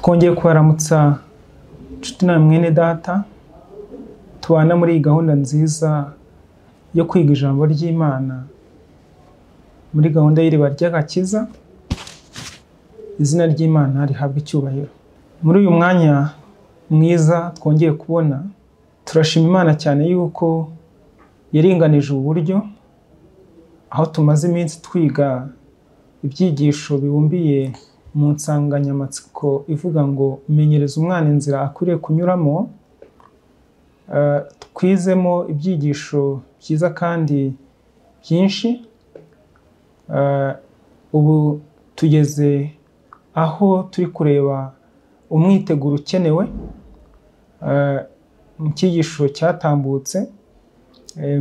Twongeye kubaramutsa nshuti nawe mwene data tubana muri iyi gahunda nziza yo kwiga ijambo ry'Imana muri gahunda y'iriba ry'agakiza. Izina ry'Imana rihabwa icyubahiro. Muri uyu mwanya mwiza twongeye kubona, turashima Imana cyane yuko yaringanije uburyo aho tumaze iminsi twiga ibyigisho bibumbiye mu nsanganyamatsiko ivuga ngo menyereza umwana inzira akwiriye kunyuramo. Twizemo ibyigisho byiza kandi byinshi. Ubu tugeze aho turi kureba umwiteguro ukenewe. Mu cyigisho cyatambutse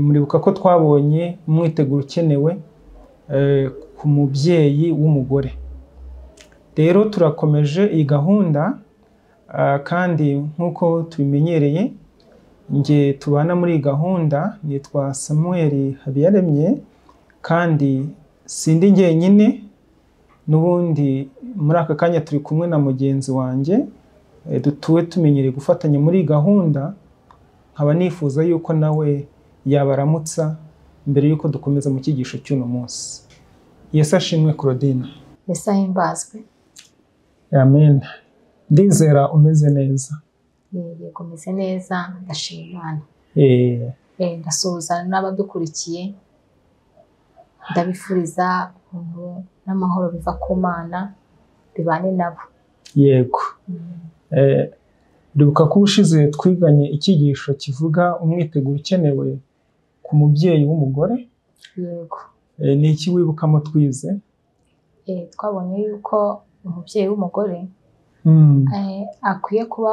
muribuka ko twabonye umwiteguro ukenewe ku mubyeyi w'umugore. Rero turakomeje iyi gahunda, kandi nk'uko tubimenyereye nge tubana muri iyi gahunda nitwa Samuel Habiyaremye, kandi sindi njyenyine, n'ubundi muri aka kanya turi kumwe na mugenzi wanjye dutuwe tumenyereye gufatanya muri iyi gahunda. Nkaba nifuza yuko nawe yabaramutsa mbere yuko dukomeza mu cyigisho cy'uno munsi. Yesu ashimwe Claudine. Yesu ahimbazwe. Amen. Ndizera umeze neza. Yego meze neza, ndashima Imana. Ndasuhuza n'abadukurikiye, ndabifuriza ubuntu n'amahoro biva ku Mana bibane nabo. Yego. Ndibuka ko ubushize twiganye icyigisho kivuga umwiteguro ukenewe ku mubyeyi w'umugore. Yego. Ni iki wibukamo twize? Twabonye yuko umubyeyi w'umugore akwiye kuba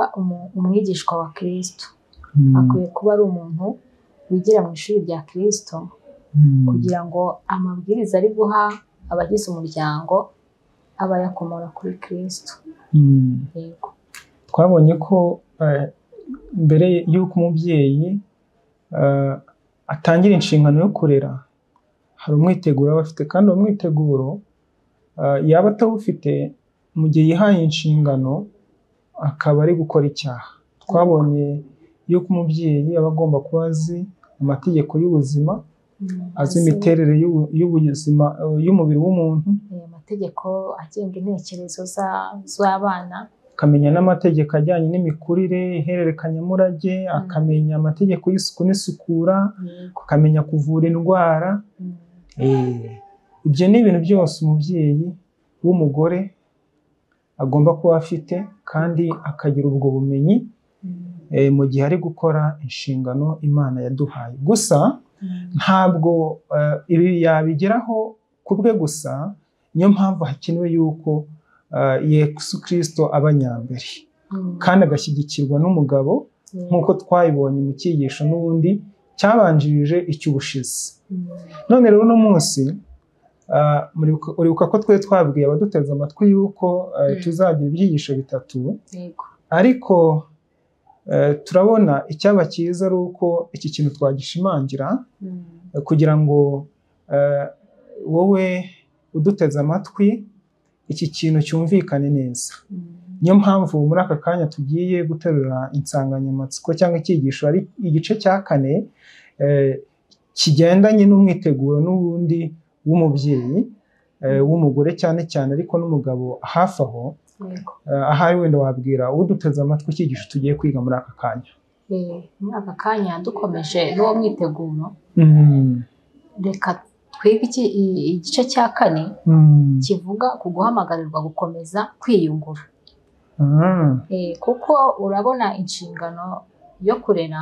umwigishwa wa Kristo. Akwiye kuba ari umuntu wigira mu ishuri rya Kristo, kugira ngo amabwiriza ari guha abagize umuryango aba yakomora kuri Kristo. Yego. Twabonye ko mbere y'uko umubyeyi atangira inshingano yo kurera, hari umwiteguro aba afite, kandi uwo mwiteguro yaba atawufite mu gihe yihaye inshingano akaba ari gukora icyaha. Twabonye yuko umubyeyi aba agomba kuba azi amategeko y'ubuzima, azi imiterere y'ubuzima y'umubiri w'umuntu, amategeko agenga intekerezo z'abana, akamenya n'amategeko ajyanye n'imikurire, ihererekanyamurage, akamenya amategeko y'isuku n'isukura, akamenya kuvura indwara. Ibyo ni ibintu byose umubyeyi w'umugore agomba kuba afite, kandi akagira ubwo bumenyi mu gihe ari gukora inshingano Imana yaduhaye. Gusa ntabwo ibi yabigeraho ku bwe gusa, niyo mpamvu hakenewe yuko Yesu Kristo aba nyambere, kandi agashyigikirwa n'umugabo, nk'uko twabibonye mu cyigisho n'ubundi cyabanjirije icy'ubushize. None rero uno munsi uribuka ko twe twabwiye abaduteze amatwi yuko tuzagira ibyigisho bitatu, ariko turabona icyaba cyiza ari uko iki kintu twagishimangira, kugira ngo wowe uduteze amatwi iki kintu cyumvikane neza. Niyo mpamvu muri aka kanya tugiye guterura insanganyamatsiko cyangwa icyigisho ari igice cya kane kigendanye n'umwiteguro n'ubundi w'umubyeyi w'umugore cyane cyane, ariko n'umugabo hafi aho. Ahari wenda wabwira uduteze amatwi icyigisho tugiye kwiga muri aka kanya. Muri aka kanya dukomeje n'uwo mwiteguro, reka twige igice cya kane kivuga ku guhamagarirwa gukomeza kwiyungura. Kuko urabona inshingano yo kurera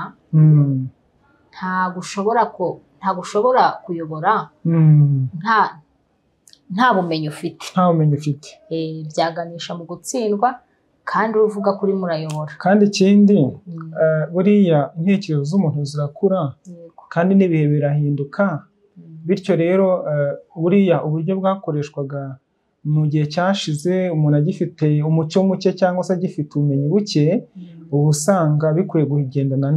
ntabwo ushobora kuyobora nta bumenyi ufite. Nta bumenyi ufite. Byaganisha mu gutsindwa, kandi uvuga kuri murayobora. Kandi ikindi buriya intekerezo z'umuntu zirakura, kandi n'ibihe birahinduka. Bityo rero buriya uburyo bwakoreshwaga mu gihe cyashize umuntu agifite umucyo muke cyangwa se agifite ubumenyi buke, uba usanga bikwiye kugendana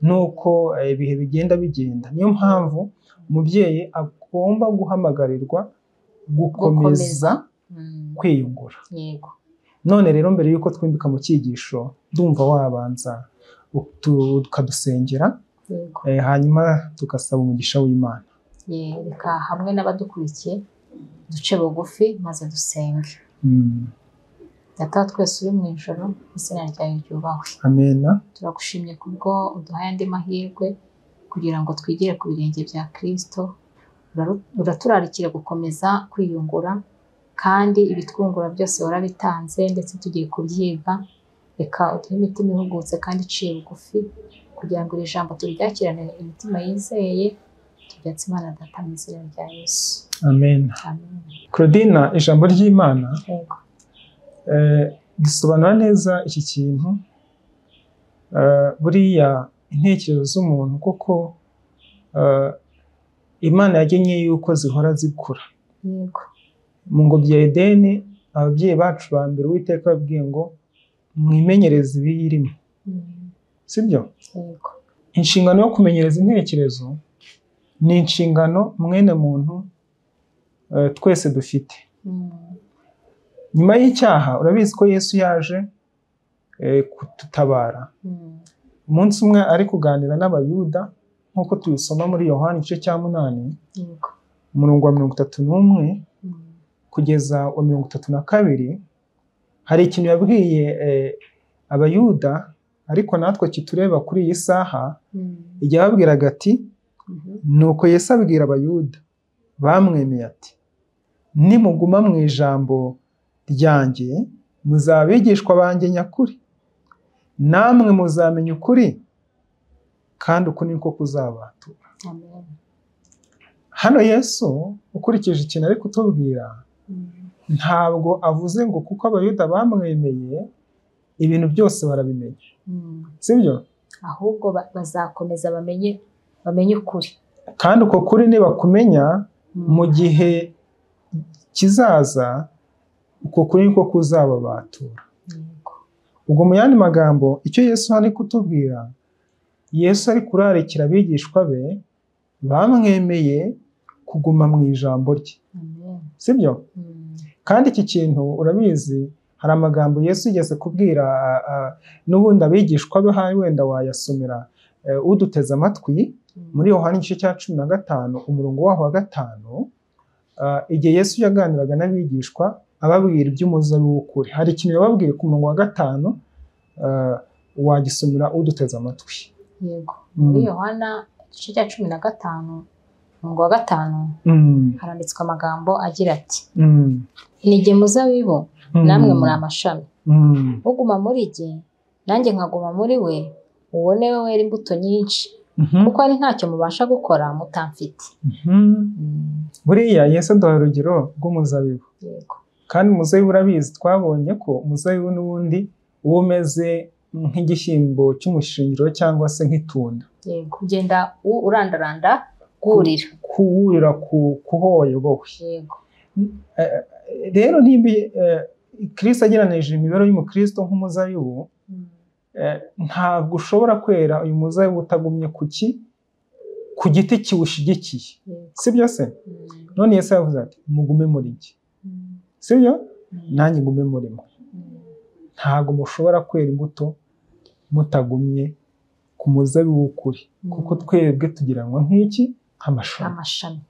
n'uko ibihe bigenda bigenda. Niyo mpamvu umubyeyi agomba guhamagarirwa gukomeza kwiyungura. Yego. None rero mbere yuko twimbika mu cyigisho, ndumva wabanza tukadusengera, hanyuma tugasaba umugisha w'Imana. Reka hamwe n'abadukurikiye duce bugufi maze dusenge. Data wa twese uri mu ijuru, izina ryawe ryubahwe. Amena. Turagushimye kubwo uduhaye andi mahirwe kugira ngo twigire ku birenge bya Kristo. Uraturarikira gukomeza kwiyungura, kandi ibitwungura byose warabitanze ndetse tugiye kubyiga. Reka uduhe imitima ihugutse kandi iciye bugufi kugira ngo iri jambo turyakirane imitima yizeye. Tubyatse Imana Data mu izina rya Yesu. Amen. Amen. Claudine, ijambo ry'Imana risobanura neza iki kintu. Buriya intekerezo z'umuntu kuko Imana yagennye yuko zihora zikura. Yego. Mu ngobyi ya Edeni, ababyeyi bacu ba mbere Uwiteka babwiye ngo mwimenyereze ibiyirimo. Sibyo? Yego. Inshingano yo kumenyereza intekerezo ni inshingano mwene muntu twese dufite. Nyuma y'icyaha urabizi ko Yesu yaje kututabara. Umunsi umwe ari kuganira n'Abayuda nk'uko tubisoma muri Yohana igice cya 8, umurongo wa 31 kugeza wa 32, hari ikintu yabwiye Abayuda ariko natwe kitureba kuri iyi saha. Igihe ababwiraga ati, nuko Yesu abwira Abayuda bamwemeye ati, nimuguma mu ijambo ryanjye muzaba abigishwa banjye nyakuri, namwe muzamenya ukuri kandi uku niko kuzabatura. Hano Yesu ukurikije ikintu ari kutubwira, ntabwo avuze ngo kuko Abayuda bamwemeye ibintu byose barabimenya. Sibyo? Ahubwo bazakomeza bamenye ukuri. Kandi uko kuri nibakumenya mu gihe kizaza, uko kuri niko kuzababatura. Ubwo mu yandi magambo, icyo Yesu ari kutubwira, Yesu ari kurarikira abigishwa be bamwemeye kuguma mu ijambo rye. Sibyo? Kandi iki kintu urabizi, hari amagambo Yesu yigeze kubwira n'ubundi abigishwa be, hari wenda wayasomera uduteze amatwi, muri Yohana igice cya 15 umurongo waho wa 5, igihe Yesu yaganiraga n'abigishwa ababwira iby'umuzabibu w'ukuri, hari ikintu yababwiye ku murongo wa 5, wagisomera uduteze amatwi. Yego. Muri Yohana igice cya 15 umurongo wa 5 haranditswe amagambo agira ati, ni jye muzabibu namwe muri amashami, uguma muri jye nanjye nkaguma muri we, uwo ni we wera imbuto nyinshi, kuko ari ntacyo mubasha gukora mutamfite. Buriya Yesu aduha urugero rw'umuzabibu. Yego. Kandi umuzabibu urabizi, twabonye ko umuzabibu n'ubundi uba umeze nk'igishyimbo cy'umushingiro cyangwa se nk'itunda. Yego, ugenda urandaranda kuwurira. Kuwurira kuhoyobowe. Yego. Rero nimba Kristo agereranije imibereho y'umukristo nk'umuzabibu, ntabwo ushobora kwera uyu muzabibu utagumye ku giti kiwushyigikiye. Sibyo se? None Yesu yavuze ati mugume muri jye. Sibyo? Nanjye ngume muri mwe. Ntabwo mushobora kwera imbuto mutagumye ku muzabibu w'ukuri, kuko twebwe tugiranwa nk'iki, nk'amashami.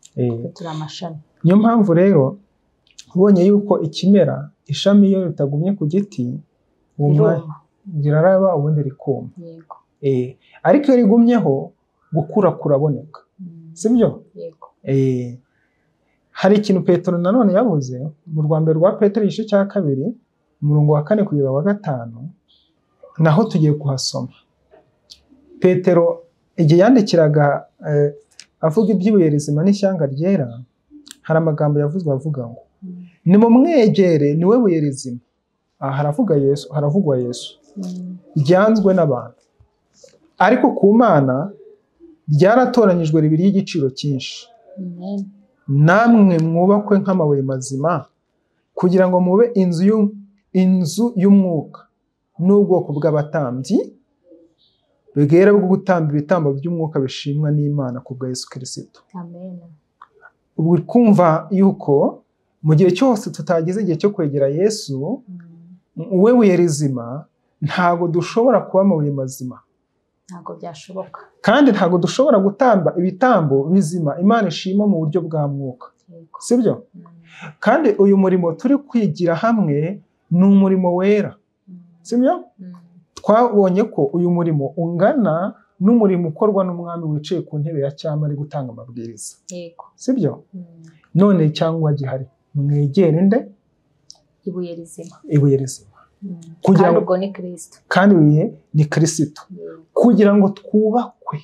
Turi amashami. Niyo mpamvu rero ubonye yuko ikimera ishami iyo ritagumye ku giti riraraba ubundi rikuma. Yego. Ariko iyo rigumyeho gukura kuraboneka. Sibyo? Yego. Hari ikintu Petero nanone yavuze mu rwa mbere rwa Petero igice cya 2 umurongo wa 4 kugeza wa 5, naho tugiye kuhasoma. Petero igihe yandikiraga avuga iby'ibuye rizima n'ishyanga ryera, hari amagambo yavuzwe avuga ngo nimumwegere niwe buye rizima. Aha haravuga Yesu, haravugwa Yesu. Ryanzwe n'abantu, ariko ku Mana ryaratoranyijwe ribiri y'igiciro cyinshi. Namwe mwubakwe nk'amabuye mazima kugira ngo mube inzu y'umwuka n'ubwoko bw'abatambyi bwera bwo gutamba ibitambo by'umwuka bishimwa n'Imana ku bwa Yesu Kristo. Amen. Ubu kumva yuko mu gihe cyose tutagize igihe cyo kwegera Yesu, We buye rizima, ntabwo dushobora kuba amabuye mazima, ntabwo byashoboka, kandi ntabwo dushobora gutamba ibitambo bizima Imana ishima mu buryo bwa mwuka, sibyo? Kandi uyu murimo turi kwigira hamwe ni umurimo wera, sibyo? Twabonye ko uyu murimo ungana n'umurimo ukorwa n'umwami wicaye ku ntebe ya cyama ari gutanga amabwiriza, sibyo? None cyangwa gihari mwegere nde? Ibuye rizima, ibuye rizima, kugira ngo ubwo ni Kristo, kandi ibuye ni Kristo, kugira ngo twubakwe.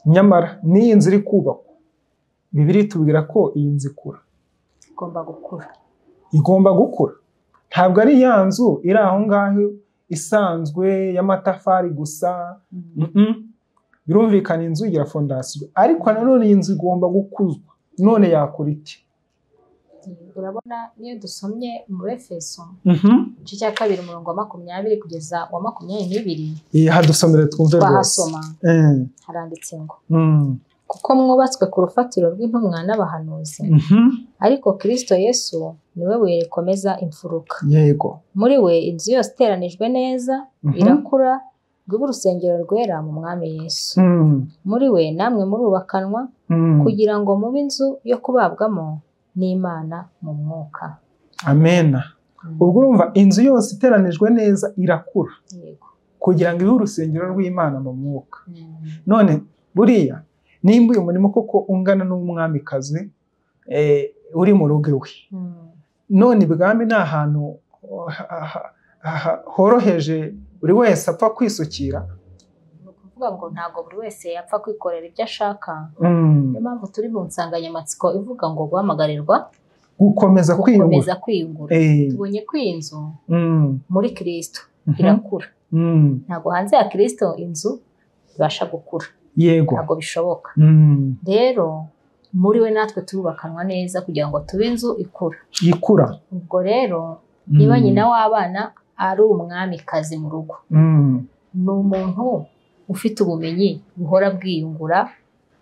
Nyamara n'iyi nzu iri kubakwa, Bibiliya itubwira ko iyi nzu ikura, igomba gukura, igomba gukura. Ntabwo ari ya nzu iri aho ngaho isanzwe y'amatafari gusa. Birumvikana inzu igira fondasiyo, ariko nanone iyi nzu igomba gukuzwa. None yakora iki? Urabona niyo dusomye mu Efeso igice cya 2 umurongo wa 20 kugeza wa 22, hadusomere twumve rwose. Twahasoma haranditse ngo kuko mwubatswe ku rufatiro rw'intumwa n'abahanuzi, ariko Kristo Yesu niwe buye rikomeza imfuruka. Yego, muri we inzu yose iteranijwe neza irakura ngo ibe urusengero rwera mu Mwami Yesu. Muri we namwe murubakanwa kugira ngo mube inzu yo kubabwamo n'Imana mu mwuka. Amena. Ubwo urumva inzu yose iteranijwe neza irakura, kugira ngo ibe urusengero rw'Imana mu mwuka. None buriya nimba uyu murimo koko ungana n'umwamikazi uri mu rugo iwe, none ibwami ni ahantu horoheje buri wese apfa kwisukira. Ni ukuvuga ngo ntabwo buri wese yapfa kwikorera ibyo ashaka. Niyo mpamvu turi mu nsanganyamatsiko ivuga ngo guhamagarirwa gukomeza kwiyungura. Tubonye ko iyi nzu muri Kristo irakura. Ntabwo hanze ya Kristo inzu ibasha gukura. Yego, ntabwo bishoboka. Rero muri we natwe turubakanwa neza kugira ngo tube inzu ikura, ikura. Ubwo rero niba nyina w'abana ari umwamikazi mu rugo, ni umuntu ufite ubumenyi buhora bwiyungura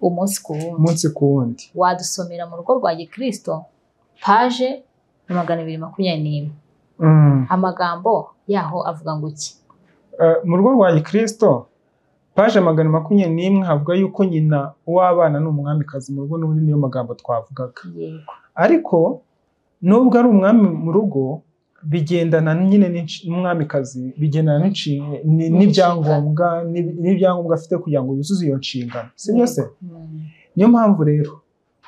umunsi ku wundi, umunsi ku wundi. Wadusomera mu rugo rwa Gikristo paje 221, amagambo yaho avuga ngo iki? Mu rugo rwa Gikristo paje 221 havuga yuko nyina w'abana ni umwamikazi mu rugo, n'ubundi niyo magambo twavugaga. Yego. Ariko nubwo ari umwami mu rugo, bigendana nyine n'umwamikazi, bigendana n'ibyangombwa, n'ibyangombwa afite kugira ngo yuzuze iyo nshingano, si byo se? Niyo mpamvu rero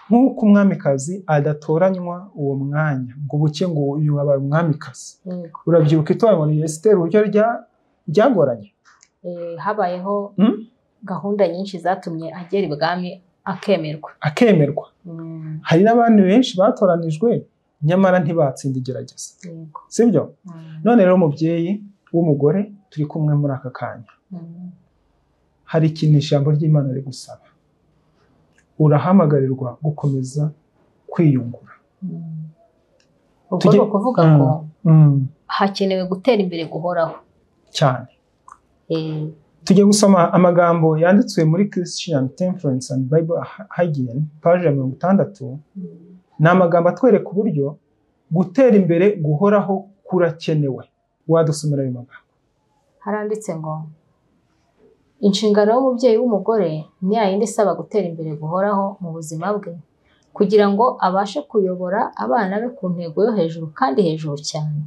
nk'uko umwamikazi adatoranywa uwo mwanya ngo buke ngo uyu abaye umwamikazi. Urabyibuka itoranywa rya Esiteri uburyo ryagoranye. Habayeho gahunda nyinshi zatumye agera ibwami akemerwa, akemerwa. Hari n'abandi benshi batoranijwe nyamara ntibatsinda igerageza, sibyo? None rero umubyeyi w'umugore turi kumwe muri aka kanya, hari ikintu ijambo ry'Imana rigusaba. Urahamagarirwa gukomeza kwiyungura. Ubwo ni ukuvuga ngo hakenewe gutera imbere guhoraho cyane. Tujye gusoma amagambo yanditswe muri Christian Temperance and Bible Hygiene, page ya 60. Ni amagambo atwereka uburyo gutera imbere guhoraho kurakenewe. Wadusomera ayo magambo? Haranditse ngo inshingano y'umubyeyi w'umugore ni yayindi isaba gutera imbere guhoraho mu buzima bwe, kugira ngo abashe kuyobora abana be ku ntego yo hejuru kandi hejuru cyane.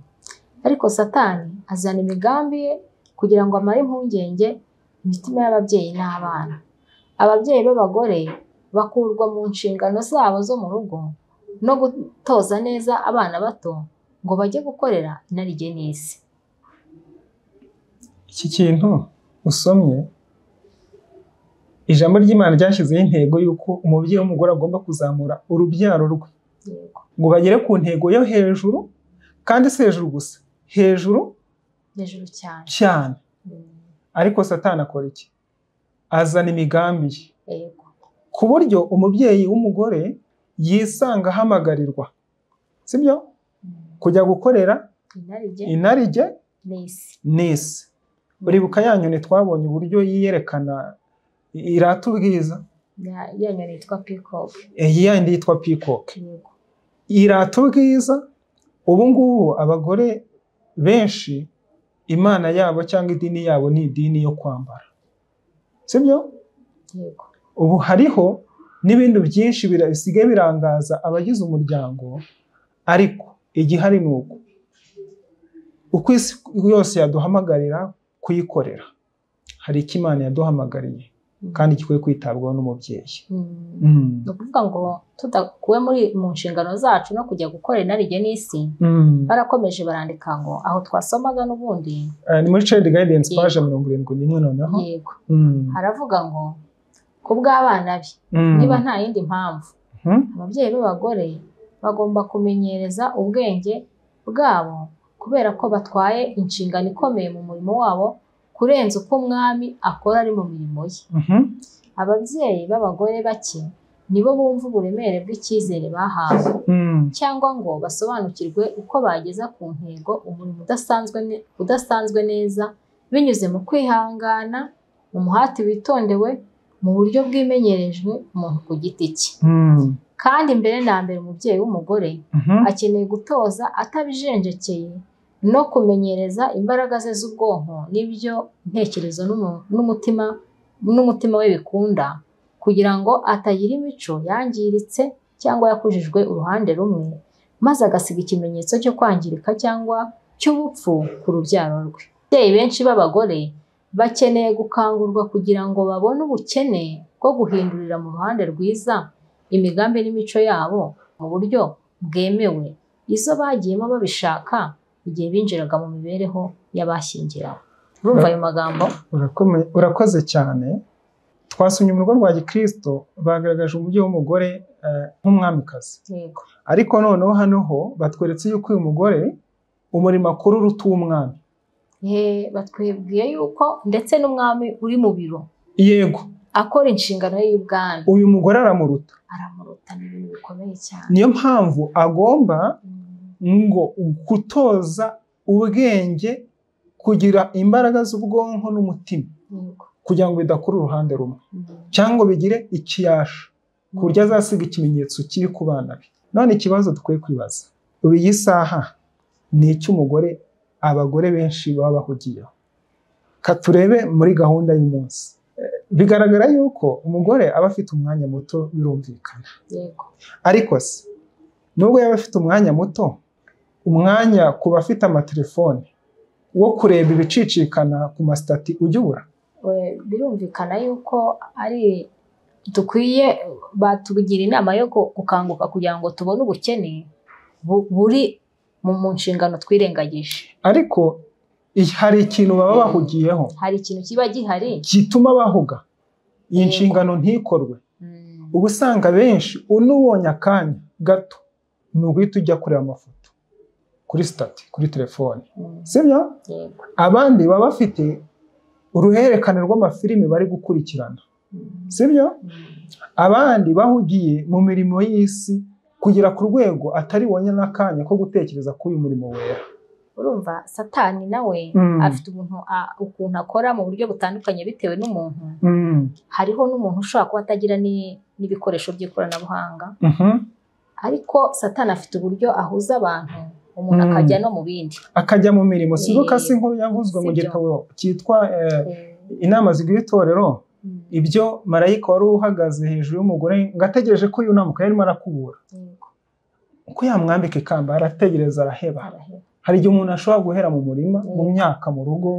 Ariko Satani azana imigambi ye kugira ngo amare impungenge imitima y'ababyeyi n'abana. Ababyeyi b'abagore bakurwa mu nshingano zabo zo mu rugo no gutoza neza abana bato ngo bajye gukorera inarijye n'isi. Iki kintu usomye, ijambo ry'Imana ryashyizeho intego y'uko umubyeyi w'umugore agomba kuzamura urubyaro rwe ngo bagere ku ntego yo hejuru, kandi si hejuru gusa, hejuru hejuru cyane cyane. Ariko Satani akora iki? Azana imigambi ye ku buryo umubyeyi w'umugore yisanga ahamagarirwa, sibyo, kujya gukorera inarijye n'isi. Uribuka ya nyoni twabonye uburyo yiyerekana irata ubwiza, ya nyoni yitwa peacock. Ya yindi yitwa peacock irata ubwiza, Ubu ngubu abagore benshi imana yabo cyangwa idini yabo ni idini yo kwambara, sibyo? Yego. Ubu hariho n'ibindi byinshi bisigaye birangaza abagize umuryango, ariko igihari ni uko uko isi yose yaduhamagarira kuyikorera, hari icyo Imana yaduhamagariye kandi gikwiye kwitabwaho n'umubyeyi. Ni ukuvuga ngo tudakuwe mu nshingano zacu no kujya gukora inarijye n'isi. Barakomeje barandika ngo aho twasomaga n'ubundi ni muri Child Guidance page 71 noneho. Yego. Haravuga ngo ku bw'abana be, niba nta yindi mpamvu, ababyeyi b'abagore bagomba kumenyereza ubwenge bwabo kubera ko batwaye inshingano ikomeye mu murimo wabo kurenza uko umwami akora ari mu mirimo ye. Ababyeyi b'abagore bake nibo bumva uburemere bw'icyizere bahawe, cyangwa ngo basobanukirwe uko bageza ku ntego umurimo udasanzwe neza binyuze mu kwihangana, mu muhati witondewe, mu buryo bwimenyerejwe umuntu ku giti cye. Kandi mbere na mbere umubyeyi w'umugore akeneye gutoza atabijenjekeye no kumenyereza imbaraga ze z'ubwonko n'ibyo ntekerezo n'umutima we bikunda, kugira ngo atagira imico yangiritse cyangwa yakujijwe uruhande rumwe, maze agasiga ikimenyetso cyo kwangirika cyangwa cy'ubupfu ku rubyaro rwe. Ababyeyi benshi b'abagore bakeneye gukangurwa kugira ngo babone ubukene bwo guhindurira mu ruhande rwiza imigambi n'imico yabo mu buryo bwemewe, izo bagiyemo babishaka igihe binjiraga mu mibereho y'abashyingiranywe. Urumva ayo magambo? Urakoze cyane. Twasomye mu rugo rwa Gikristo bagaragaje umubyeyi w'umugore nk'umwamikazi. Yego. Ariko noneho hano ho batweretse yuko uyu mugore umurimo akora uruta uw'umwami. Batwibwiye yuko ndetse n'umwami uri mu biro. Yego. Akora inshingano ye y'ubwami. Uyu mugore aramuruta. Aramuruta, ni ibintu bikomeye cyane. Niyo mpamvu agomba ngo gutoza ubwenge, kugira imbaraga z'ubwonko n'umutima, kugira ngo bidakura uruhande rumwe cyangwa bigire ikiyasha ku buryo azasiga ikimenyetso kiri ku bana be. None ikibazo dukwiye kwibaza ubu iyi saha ni icy'umugore abagore benshi baba bahugiyeho. Ka turebe muri gahunda y'umunsi, bigaragara yuko umugore aba afite umwanya muto, birumvikana. Yego. Ariko se nubwo yaba afite umwanya muto, umwanya ku bafite amatelefone wo kureba ibicicikana ku masitati ujya ubura? Birumvikana yuko ari dukwiye batugira inama yo gukanguka kugira ngo tubone ubukene buri mu nshingano twirengagije. Ariko hari ikintu baba bahugiyeho, hari ikintu kiba gihari gituma bahuga iyi nshingano ntikorwe. Uba usanga benshi unubonye akanya gato ni uguhita ujya kureba amafoto kuri sitati kuri telefone, sibyo? Abandi baba bafite uruhererekane rw'amafilimi bari gukurikirana, sibyo? Abandi bahugiye mu mirimo y'isi kugera ku rwego atari wonye n'akanya ko gutekereza kuri uyu murimo wera. Urumva Satani nawe afite ukuntu akora mu buryo butandukanye bitewe n'umuntu. Hariho n'umuntu ushobora kuba atagira n'ibikoresho by'ikoranabuhanga, ariko Satani afite uburyo ahuza abantu, umuntu akajya no mu bindi, akajya mu mirimo. Sibuka si inkuru yavuzwe mu gitabo cyitwa Inama ziguha itorero, ibyo marayika wari uhagaze hejuru y'umugore ngo ategereje ko yunamuka, yarimo arakubura uko yamwambika ikamba, arategereza araheba. Hari igihe umuntu ashobora guhera mu murima, mu myaka, mu rugo,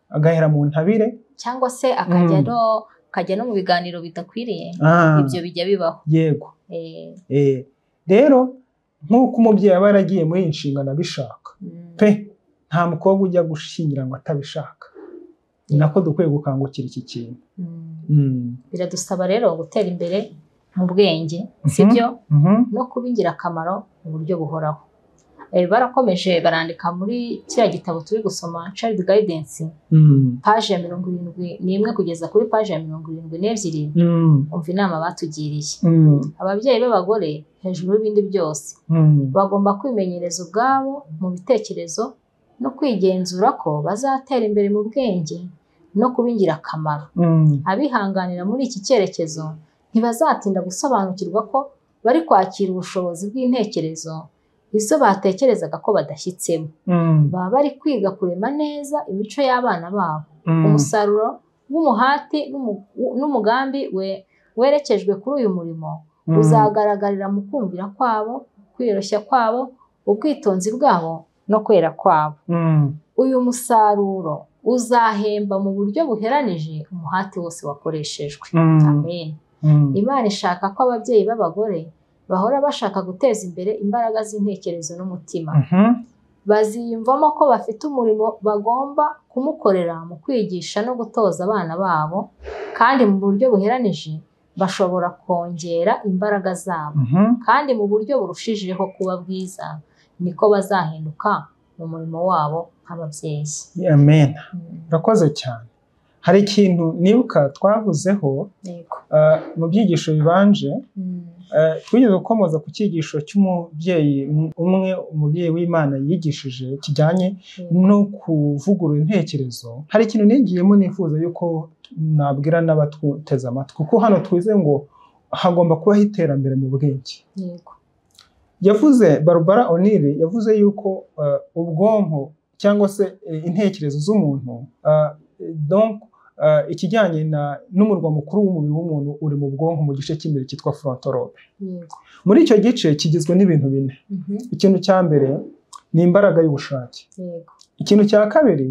agahera mu ntabire, cyangwa se akajya no mu biganiro bidakwiriye. Ibyo bijya bibaho. Yego. Rero nk'uko umubyeyi aba yaragiye muri iyi nshingano abishaka pe, nta mukobwa ujya gushyingiranwa atabishaka. Ni nako dukwiye gukangukira iki kintu. Biradusaba rero gutera imbere mu bwenge, sibyo? No kuba ingirakamaro mu buryo buhoraho. Barakomeje barandika muri kiriya gitabo turi gusoma Child Guidance, page ya 71 kugeza kuri page ya 72. Umva inama batugiriye. Ababyeyi b'abagore hejuru y'ibindi byose bagomba kwimenyereza ubwabo mu bitekerezo no kwigenzura ko bazatera imbere mu bwenge no kuba ingirakamaro. Abihanganira muri iki cyerekezo ntibazatinda gusobanukirwa ko bari kwakira ubushobozi bw'intekerezo, izo batekerezaga ko badashyitsemo. Baba bari kwiga kurema neza imico y'abana babo. Umusaruro w'umuhati n'umugambi werekejwe kuri uyu murimo uzagaragarira mu kumvira kwabo, kwiyoroshya kwabo, ubwitonzi bwabo no kwera kwabo. Uyu musaruro uzahemba mu buryo buheranije umuhati wose wakoreshejwe. Amen. Imana ishaka ko ababyeyi b'abagore bahora bashaka guteza imbere imbaraga z'intekerezo n'umutima. Baziyumvamo ko bafite umurimo bagomba kumukorera mu kwigisha no gutoza abana babo, kandi mu buryo buheranije bashobora kongera imbaraga zabo, kandi mu buryo burushijeho kuba bwiza niko bazahinduka mu murimo wabo nk'ababyeyi. Amen. Urakoze cyane. Hari ikintu nibuka twavuzeho mu byigisho bibanje, twigeze gukomoza ku cyigisho cy'umubyeyi umwe, umubyeyi w'Imana yigishije kijyanye no kuvugurura intekerezo. Hari ikintu nigiyemo nifuza yuko nabwira n'abatuteze amatwi, kuko hano twize ngo hagomba kubaho iterambere mu bwenge. Yavuze Barbara O'Neill yavuze yuko ubwonko cyangwa se intekerezo z'umuntu, donc ikijyanye n'umurwa mukuru w'umubiri w'umuntu uri mu bwonko mu gice cy'imbere cyitwa frontal lobe. Muri icyo gice kigizwe n'ibintu bine. Ikintu cya mbere ni imbaraga y'ubushake. Ikintu cya kabiri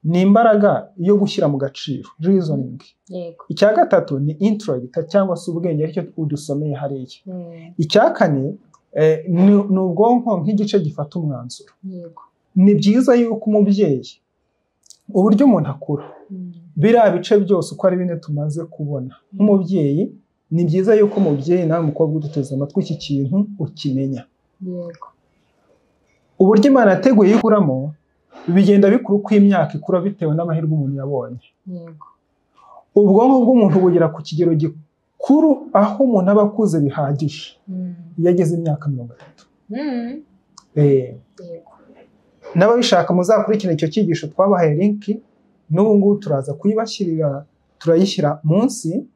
ni imbaraga yo gushyira mu gaciro, reasoning. Icya gatatu ni intellect cyangwa se ubwenge, aricyo udusomeye hariya. Icya kane ni ubwonko nk'igice gifata umwanzuro. Ni byiza yuko umubyeyi, uburyo umuntu akura, biriya bice byose uko ari bine tumaze kubona nk'umubyeyi, ni byiza yuko umubyeyi nawe mukobwa uduteze amatwi iki kintu ukimenya. Uburyo Imana yateguye ikuramo bigenda bikura uko imyaka ikura bitewe n'amahirwe umuntu yabonye. Ubwonko bw'umuntu bugera ku kigero gikuru aho umuntu aba akuze bihagije iyo ageze imyaka 30. N'ababishaka muzakurikirana icyo cyigisho, twabahaye linki, n'ubu ngubu turaza kuyibashyirira, turayishyira munsi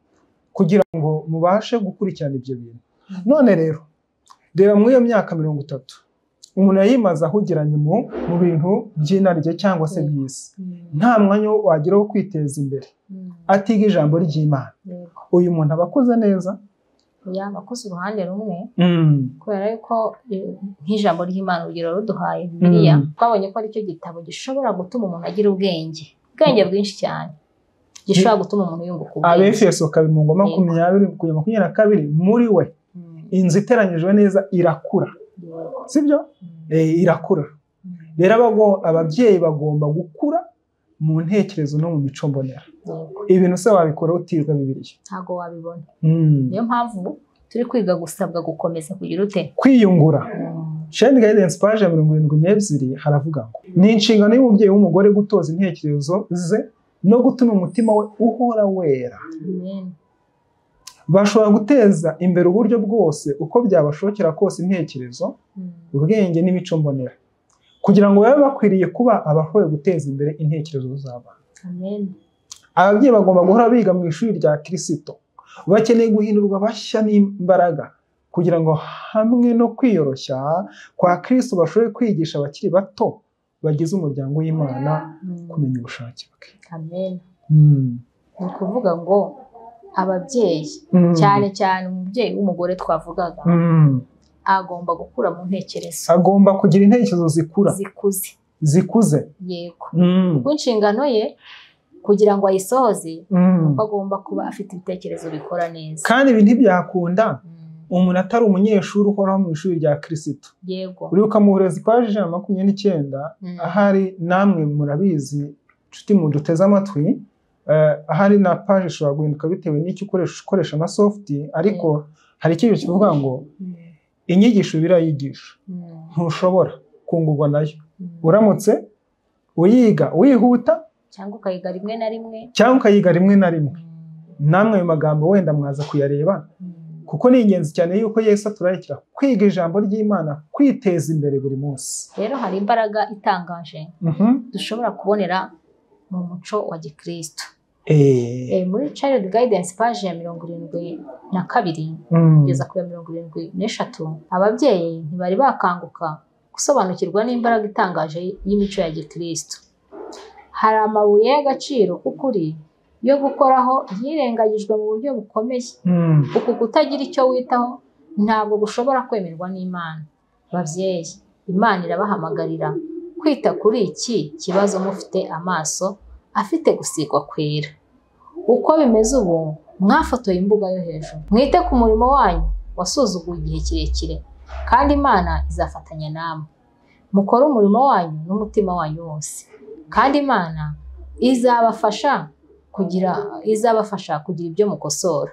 kugira ngo mubashe gukurikirana ibyo bintu. None rero reba muri iyo myaka 30 umuntu yayimaze ahugiranye mu bintu by'inarijye cyangwa se by'isi, nta mwanya wagira wo kwiteza imbere atiga ijambo ry'Imana. Uyu muntu aba akuze neza, yaba akuze uruhande rumwe, kubera yuko nk'ijambo ry'Imana urugero ruduhaye Bibiliya, twabonye ko aricyo gitabo gishobora gutuma umuntu agira ubwenge bwinshi cyane, gishobora gutuma umuntu yunguka ubwenge. Abefeso 2:20-22, muri we inzu iteranyijwe neza irakura, sibyo? Irakura. Rero ababyeyi bagomba gukura mu ntekerezo no mu mico mbonera. Ibintu se wabikora utiga Bibiliya? Ntago wabibona. Niyo mpamvu turi kwiga gusabwa gukomeza kugira ute? Kwiyungura. Child Guidance page 72 haravuga ngo ni inshingano y'umubyeyi w'umugore gutoza intekerezo ze no gutuma umutima we uhora wera. Bashobora guteza imbere uburyo bwose uko byabashokera kose intekerezo, ubwenge n'imico mbonera, kugira ngo babe bakwiriye kuba abashoboye guteza imbere intekerezo z'abana. Ababyeyi bagomba guhora biga mu ishuri rya Kristo. Bakeneye guhindurwa bashya n'imbaraga kugira ngo hamwe no kwiyoroshya kwa Kristo bashobore kwigisha abakiri bato bagize umuryango w'Imana kumenya ubushake bwe. Amen. Ni ukuvuga ngo ababyeyi, cyane cyane umubyeyi w'umugore twavugaga, agomba gukura mu ntekerezo, agomba kugira intekerezo zikura, zikuze. Yego. Kuko inshingano ye kugira ngo ayisohoze, nuko agomba kuba afite ibitekerezo bikora neza. Kandi ibi ntibyakunda umuntu atari umunyeshuri uhoraho mu ishuri rya Kristo. Yego. Uribuka mu burezi paje 129, ahari namwe murabizi nshuti muduteze amatwi, ahari na paje ishobora guhinduka bitewe n'icyo ukoresha na soft, ariko hari ikintu kivuga ngo inyigisho birayigisha ntushobora kungurwa nayo uramutse uyiga wihuta cyangwa ukayiga rimwe na rimwe, namwe ayo magambo wenda mwaza kuyareba, kuko ni ingenzi cyane yuko Yesu aturarikira kwiga ijambo ry'Imana, kwiteza imbere buri munsi. Rero hari imbaraga itangaje dushobora kubonera mu muco wa Gikristo. Muri Child Guidance page ya 72 kugeza ku ya 73, ababyeyi ntibari bakanguka gusobanukirwa n'imbaraga itangaje y'imico ya gikristo. Hari amabuye y'agaciro k'ukuri yo gukoraho yirengagijwe mu buryo bukomeye. Uku kutagira icyo witaho ntabwo gushobora kwemerwa n'Imana. Babyeyi, Imana irabahamagarira kwita kuri iki kibazo mufite amaso afite gusigwa kwera. Uko bimeze ubu, mwafotoye imbuga yo hejuru. Mwite ku murimo wanyu wasuzuguwe igihe kirekire, kandi Imana izafatanya namwe. Mukore umurimo wanyu n'umutima wanyu wose, kandi Imana izabafasha kugira ibyo mukosora.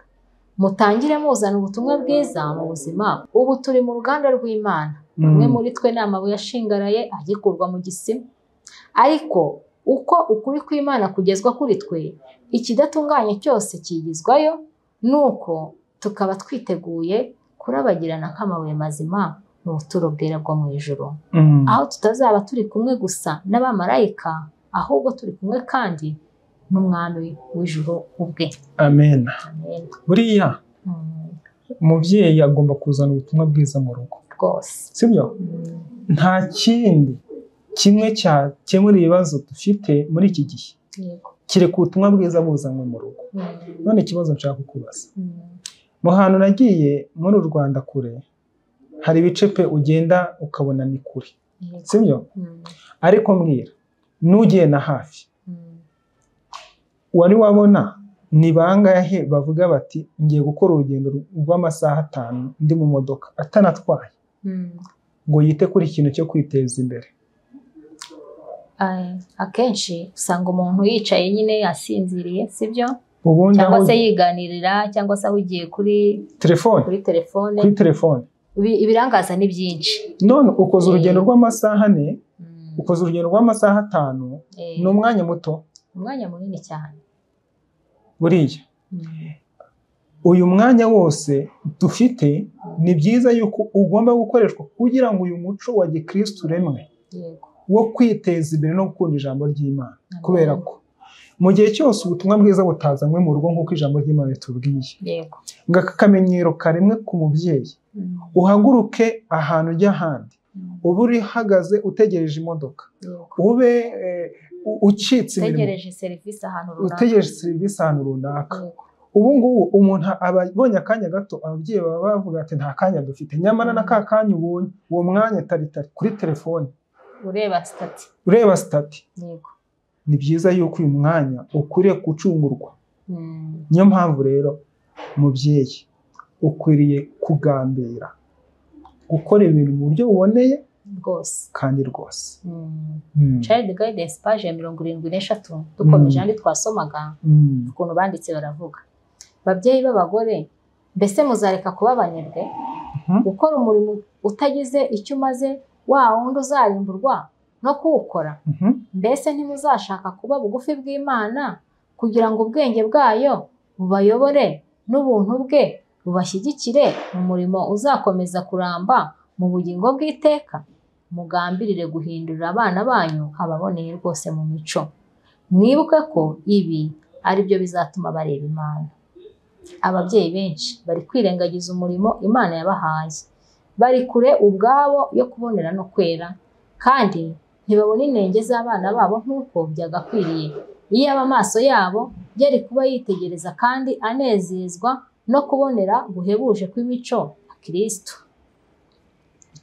Mutangire muzana ubutumwa bwiza mu buzima. Ubu turi mu ruganda rw'Imana. Bamwe muri twe ni amabuye ashingaraye agikurwa mu gisima, ariko uko ukuri kw'Imana kugezwa kuri twe, ikidatunganye cyose kigizwayo, nuko tukaba twiteguye kurabagirana nk'amabuye mazima mu buturo bwera bwo mu ijuru, aho tutazaba turi kumwe gusa n'abamarayika, ahubwo turi kumwe kandi n'umwami w'ijuru ubwe. Amen. Buriya umubyeyi agomba kuzana ubutumwa bwiza mu rugo rwose, sibyo? Nta kindi kimwe cyakemura ibibazo dufite muri iki gihe kereka ubutumwa bwiza buzanywe mu rugo. None ikibazo nshaka kukubaza, mu hantu nagiye muri u Rwanda kure, hari ibice pe ugenda ukabona ni kure, sibyo? Ariko mbwira, nugiye na hafi, wari wabona ni bangahe bavuga bati ngiye gukora urugendo rw'amasaha 5 ndi mu modoka atanatwaye, ngo yite kuri ikintu cyo kwiteza imbere? Akenshi usanga umuntu yicaye nyine asinziriye, sibyo? Cyangwa se yiganirira, cyangwa se ahugiye kuri telefone, kuri telefone. Ibirangaza ni byinshi. None ukoze urugendo rw'amasaha 4, ukoze urugendo rw'amasaha 5, ni umwanya muto, umwanya munini cyane. Buriya uyu mwanya wose dufite ni byiza yuko ugomba gukoreshwa kugira ngo uyu muco wa gikristo uremwe wo kwiteza imbere no gukunda ijambo ry'Imana. Kubera ko mu gihe cyose ubutumwa bwiza butazanywe mu rugo nk'uko ijambo ry'Imana ritubwiye, ngo aka kamenyero karemwe ku mubyeyi, uhaguruke ahantu ujya ahandi, ube urihagaze utegereje imodoka, ube ucitse imirimo, utegereje serivisi ahantu runaka. Ubu ngubu umuntu aba abonye akanya gato, ababyeyi baba bavuga ati nta kanya dufite, nyamara na ka kanya ubonye uwo mwanya tari kuri telefone ureba sitati. Ni byiza yuko uyu mwanya ukwiriye gucungurwa. Niyo mpamvu rero mubyeyi ukwiriye kugambira gukora ibintu mu buryo buboneye rwose kandi rwose. Child Guidance page ya 73, dukomeje andi twasomaga ukuntu banditse baravuga, babyeyi b'abagore, mbese muzareka kuba abanebwe, gukora umurimo utagize icyo umaze, wa wundi uzarimburwa no kuwukora? Mbese ntimuzashaka kuba bugufi bw'Imana kugira ngo ubwenge bwayo bubayobore n'ubuntu bwe bubashyigikire mu murimo uzakomeza kuramba mu bugingo bw'iteka? Mugambirire guhindurira abana banyu ababoneye rwose mu mico. Mwibuke ko ibi ari byo bizatuma bareba Imana. Ababyeyi benshi bari kwirengagiza umurimo Imana yabahaye, bari kure ubwabo yo kubonera no kwera, kandi ntibabona inenge z'abana babo nk'uko byagakwiriye. Iyaba amaso yabo yari kuba yitegereza kandi anezezwa no kubonera guhebuje kw'imico ya Kristo.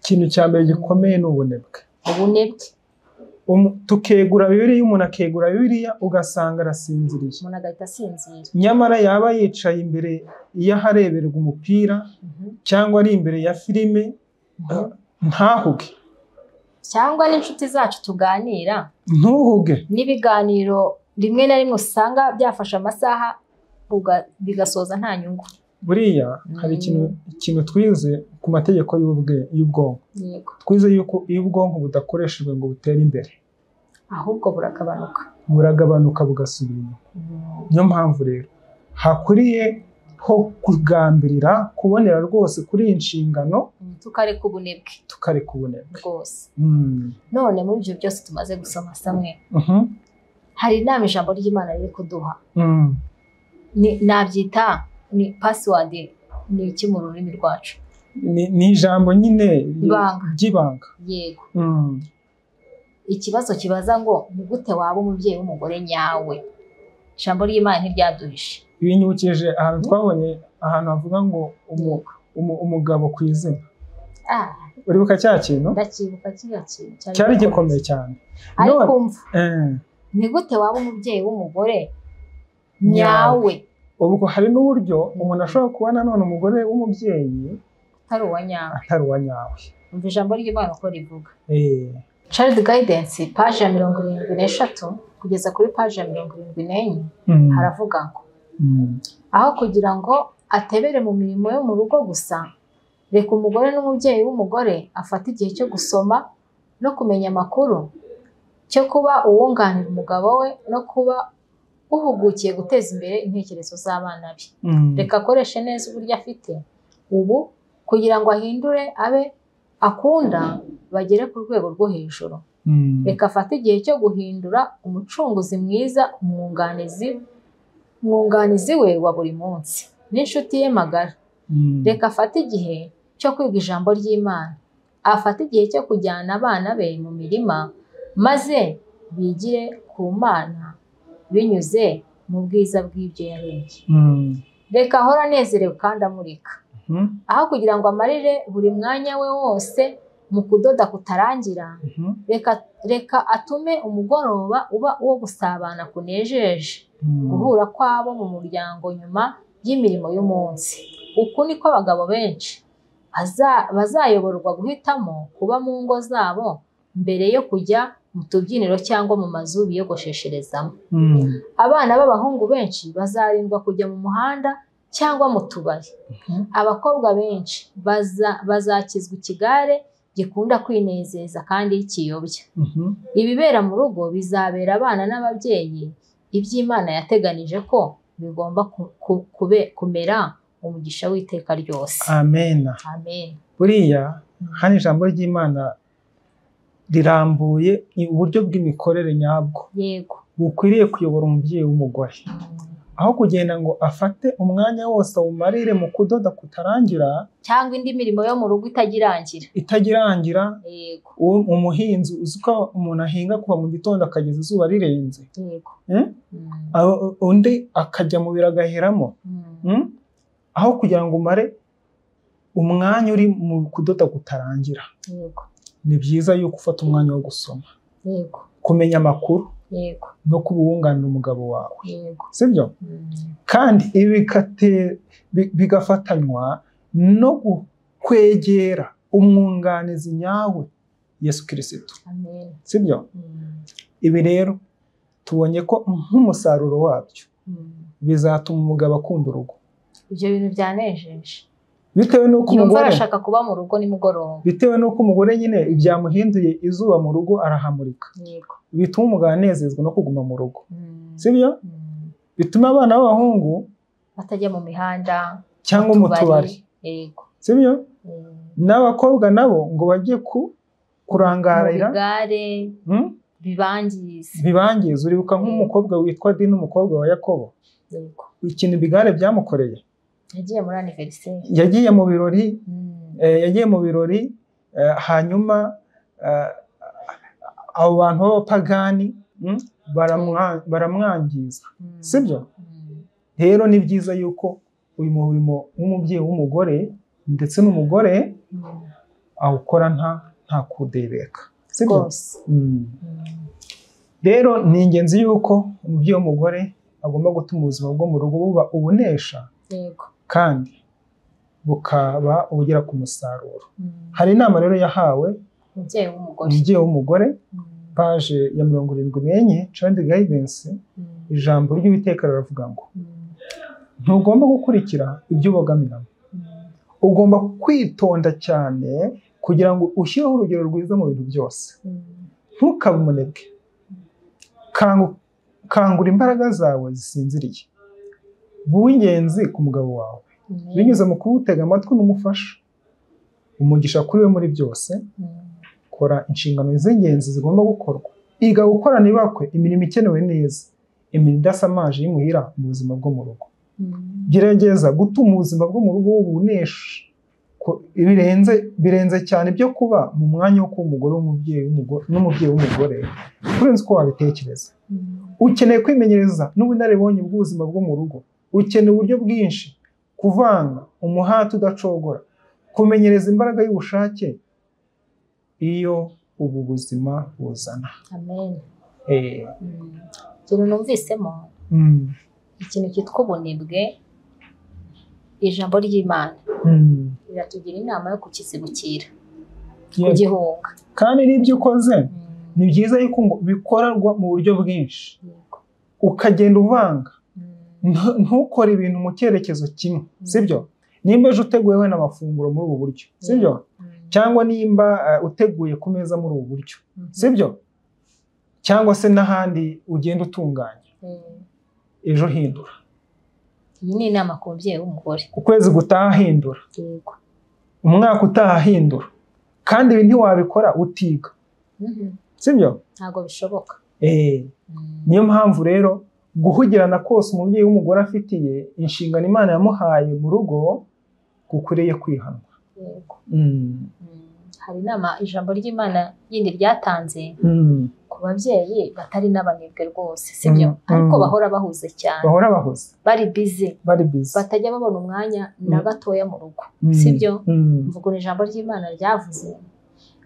Ikintu cya mbere gikomeye ni ubunebwe. Ubunebwe. Tukegura Bibiliya, umuntu akegura Bibiliya ugasanga arasinziriye. Umuntu agahita asinzira. Nyamara yaba yicaye imbere y'ahareberwa umupira cyangwa ari imbere ya filime, ntahuge. Cyangwa n'inshuti zacu tuganira, ntuhuge. N'ibiganiro rimwe na rimwe usanga byafashe amasaha bigasoza nta nyungu. Buriya hari ikintu twize ku mategeko y'ubwonko. Twize yuko iyo ubwonko budakoreshejwe ngo butere imbere, ahubwo buragabanuka. Buragabanuka bugasubira inyuma. Niyo mpamvu rero hakwiriye ho kugambirira kubonera rwose kuri iyi nshingano, tukareka ubunebwe. Tukareka ubunebwe rwose. None muri ibyo byose tumaze gusoma samwe, Hari inama ijambo ry'Imana riri kuduha. Nabyita ni password, ni iki mu rurimi rwacu? Ni ijambo nyine ry'ibanga. Yego. Ikibazo kibaza ngo ni gute waba umubyeyi w'umugore nyawe? Ijambo ry'Imana ntiryaduhishe. Ibinyibukije ahantu twabonye ahantu havuga ngo umugabo ku izina. Uribuka cya kintu? Ndakibuka kiriya kintu. Cyari gikomeye cyane. Ariko umva, ni gute waba umubyeyi w'umugore nyawe? Ubwo hari n'uburyo umuntu ashobora kuba nanone umugore w'umubyeyi atari uwa nyawe. Atari uwa nyawe. Umva ijambo ry'Imana uko rivuga. Child Guidance page ya 73 kugeza kuri page ya 74 haravuga ngo aho kugira ngo atebere mu mirimo yo mu rugo gusa, reka umugore n'umubyeyi w'umugore afate igihe cyo gusoma no kumenya amakuru, cyo kuba uwunganira umugabo we no kuba uhugukiye guteza imbere intekerezo z'abana be. Reka akoreshe neza uburyo afite ubu kugira ngo ahindure abe akunda bagere ku rwego rwo hejuru. Reka afate igihe cyo guhindura umucunguzi mwiza, umwunganizi we wa buri munsi n'inshuti ye magara. Reka afate igihe cyo kwiga ijambo ry'Imana, afate igihe cyo kujyana abana be mu mirima maze bigire ku Mana binyuze mu bwiza bw'ibyo yaremye. Reka ahora anezerewe kandi amurika, aho kugira ngo amarire buri mwanya we wose mu kudoda kutarangira. Reka atume umugoroba uba uwo gusabana kunejeje, guhura kwabo mu muryango nyuma y'imirimo y'umunsi. Uku niko abagabo benshi bazayoborwa guhitamo kuba mu ngo zabo mbere yo kujya mu tubyiniro cyangwa mu mazu biyogoshesherezamo. Abana b'abahungu benshi bazarindwa kujya mu muhanda cyangwa mu tubari. Abakobwa benshi bazakizwa ikigare gikunda kwinezeza kandi kiyobya. Ibibera mu rugo bizabera abana n'ababyeyi iby'Imana yateganije ko bigomba kumera umugisha w'iteka ryose. Amen. Amen. Buriya hano ijambo ry'Imana rirambuye uburyo bw'imikorere nyabwo. Yego. Bukwiriye kuyobora umubyeyi w'umugore. Aho kugenda ngo afate umwanya wose awumarire mu kudoda kutarangira cyangwa indi mirimo yo mu rugo itagirangira. Yego. Umuhinzi uzi ko umuntu ahinga kuva mu gitondo akageza izuba rirenze. Yego. Undi akajya mu biro agaheramo. Aho kugira ngo umare umwanya uri mu kudoda kutarangira. Yego. Ni byiza yuko ufata umwanya wo gusoma. Yego. Kumenya amakuru. Yego. No kuba uwunganira umugabo wawe. Yego. Sibyo? Kandi ibi bigafatanywa no kwegera umwunganizi nyawe Yesu Kristo. Amen. Sibyo? Ibi rero tubonye ko nk'umusaruro wabyo bizatuma umugabo akunda urugo. Ibyo bintu byanejeje. Bitewe n'uko umugore arashaka kuba mu rugo nimugoroba. Bitewe n'uko umugore nyine ibyamuhinduye izuba mu rugo arahamurika. Yego. Bituma umugabo anezezwa no kuguma mu rugo. Sibyo? Bituma abana b'abahungu batajya mu mihanda cyangwa mu tubari. Yego. Sibyo? N'abakobwa nabo ngo bajye kurangarira mu bigare bibangiza. Bibangiza. Uribuka nk'umukobwa witwa Dina, umukobwa wa Yakobo. Yego. Ikintu bigare byamukoreye. Yagiye muri anniversaire. Yagiye mu birori, yagiye mu birori, hanyuma abo bantu b'abapagani baramwangiza. Sibyo? Rero ni byiza yuko uyu murimo w'umubyeyi w'umugore ndetse n'umugore awukora nta kudebeka. Sibyo? Rero ni ingenzi yuko umubyeyi w'umugore agomba gutuma ubuzima bwo mu rugo buba ubunesha. Yego. Kandi bukaba ubugera ku musaruro. Hari inama rero yahawe umubyeyi w'umugore, page ya 74 Child Guidance, ijambo ry'Uwiteka riravuga ngo ntugomba gukurikira ibyo ubogamiramo, ugomba kwitonda cyane kugira ngo ushyireho urugero rwiza mu bintu byose. Ntukabe umunebwe, kangura imbaraga zawe zisinziriye, buw'ingenzi ku mugabo wawe binyuze mu kuwutega amatwi n'umufasha, umugisha kuri we muri byose. Kora inshingano z'ingenzi zigomba gukorwa. Iga gukorana ibakwe imirimo ikenewe neza, imirimo idasamaje y'imuhira mu buzima bwo mu rugo. Gerageza gutuma ubuzima bwo mu rugo bubunesha birenze cyane byo kuba mu mwanya wo kuba umugore w'umubyeyi n'umubyeyi w'umugore kurenza uko wabitekereza. Ukeneye kwimenyereza n'ubunararibonye bw'ubuzima bwo mu rugo. Ukeneye uburyo bwinshi, kuvanga umuhati udacogora, kumenyereza imbaraga y'ubushake iyo ubu buzima buzana. Amen. Ikintu numvisemo, ikintu cyitwa ubunebwe, ijambo ry'Imana riratugira inama yo kukizibukira, kugihunga. Kandi n'ibyo ukoze ni byiza yuko ngo bikorerwa mu buryo bwinshi, ukagenda uvanga, ntukore ibintu mu cyerekezo kimwe, sibyo? Nimba ejo uteguye wenda amafunguro muri ubu buryo, sibyo? Cyangwa nimba uteguye ku meza muri ubu buryo, sibyo? Cyangwa se n'ahandi ugenda utunganya, ejo hindura. Iyi ni inama ku mubyeyi w'umugore. Ukwezi gutaha hindura, umwaka utaha hindura, kandi ibi ntiwabikora utiga, sibyo? Ntabwo bishoboka. Niyo mpamvu rero guhugirana kose umubyeyi w'umugore afitiye inshingano Imana yamuhaye mu rugo gukwiriye kwihanwa. Hari inama ijambo ry'Imana yindi ryatanze ku babyeyi batari n'abanebwe rwose, sibyo? Ariko bahora bahuze cyane, bahora bahuze, bari busy, batajya babona umwanya na gatoya mu rugo, sibyo? Mvuga ijambo ry'Imana ryavuze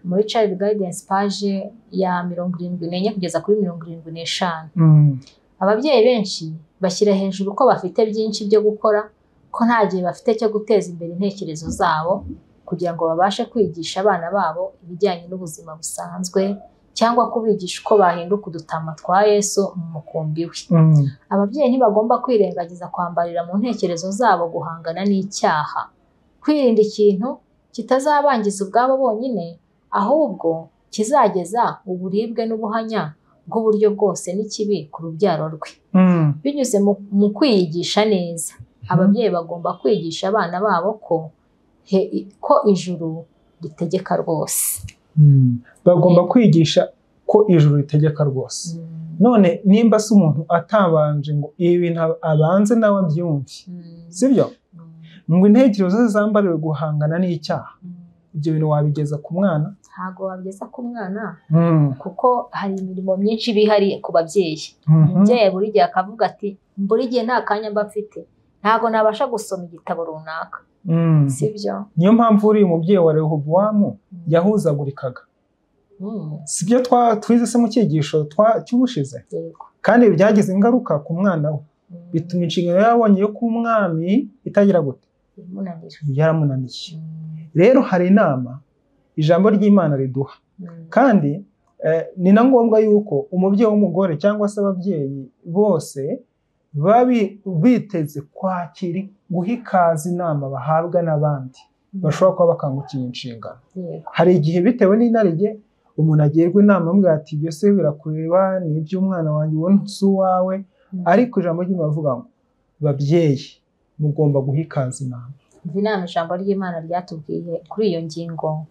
muri Child Guidance page ya 74 kugeza kuri 75. Ababyeyi benshi bashyira hejuru ko bafite byinshi byo gukora, ko nta gihe bafite cyo guteza imbere intekerezo zabo kugira ngo babashe kwigisha abana babo ibijyanye n'ubuzima busanzwe, cyangwa kubigisha uko bahinduka udutama twa Yesu mu mukumbi we. Ababyeyi ntibagomba kwirengagiza kwambarira mu ntekerezo zabo guhangana n'icyaha, kwirinda ikintu kitazabangiza ubwabo bonyine, ahubwo kizageza uburibwe n'ubuhanya bw'uburyo bwose n'ikibi ku rubyaro rwe. Binyuze mu kwiyigisha neza, ababyeyi bagomba kwigisha abana babo ko ijuru ritegeka rwose. Bagomba kwigisha ko ijuru ritegeka rwose. None nimba se umuntu atabanje ngo ibi bintu abanze nawe abyumve, sibyo? Ngo intekerezo ze zambariwe guhangana n'icyaha, ibyo bintu wabigeza ku mwana? Ntabwo wabigeza ku mwana, kuko hari imirimo myinshi iba ihari ku babyeyi. Umubyeyi buri gihe akavuga ati buri gihe nta kanya mba mfite, ntabwo nabasha gusoma igitabo runaka, sibyo? Niyo mpamvu uriya mubyeyi wa Rehobowamu yahuzagurikaga, sibyo twize se mu cyigisho cy'ubushize? Kandi byagize ingaruka ku mwana we, bituma inshingano yabonye yo kuba umwami itagira gute, yaramunaniye. Rero hari inama ijambo ry'Imana riduha, kandi ni na ngombwa yuko umubyeyi w'umugore cyangwa se ababyeyi bose biteze kwakira guha ikaze inama bahabwa n'abandi bashobora kuba bakangukiye inshingano. Hari igihe bitewe n'inarijye umuntu agirwa inama amubwira ati ibyo se birakureba, ni iby'umwana wanjye, ubona si uwawe. Ariko ijambo ry'Imana rivuga ngo babyeyi mugomba guha ikaze inama. Inama ijambo ry'Imana ryatubwiye kuri iyo ngingo,